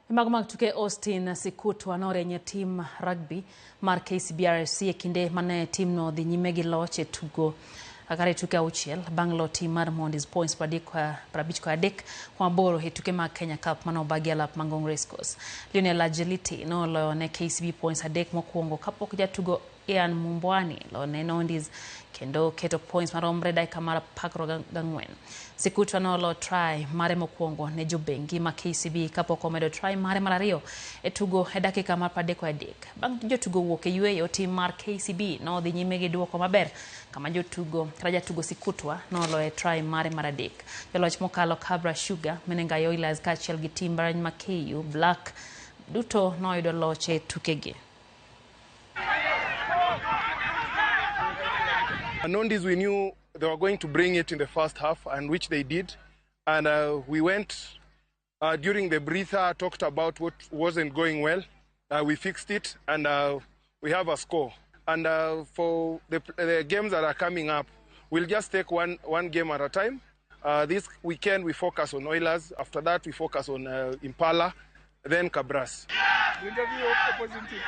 Mago mag tuke. Austin Sikutwa norenye tim rugby mar KCB RFC e kinde mane timno dhi nyime gi loch e tugo kare tuke 6 bang' lo tim mar Mondis points 53.8 e tuke mag Kenya Cup manobagi alap Mangong Racecourse. Lionel Agility noloyo ne KCB points 3 mokwongo kapok jatugo Ian Mumbwani lone Nondis kendo keto points maromre dakika mar 14. Sikutwa nolo try mare mokwongo ne jobengi ma KCB kapok omedo try mare mar ariyo e tugo e dakika mar 33. Bang' jotugo wuok e yueyo, tim mar KCB nodhi nyime gi duoko maber kama jotugo kata jatugo Sikutwa noloye try mare mar adek. Joloch mokalo Kabra Sugar, Menengai Oilers kaachiel gi tim mbalariany ma KU Black duto noyudo loch e tukegi. Nondis, we knew they were going to bring it in the first half, and which they did. And we went during the breather, talked about what wasn't going well. We fixed it, and we have a score. And for the games that are coming up, we'll just take one game at a time. This weekend, we focus on Oilers. After that, we focus on Impala, then Kabras. Interview opposing team.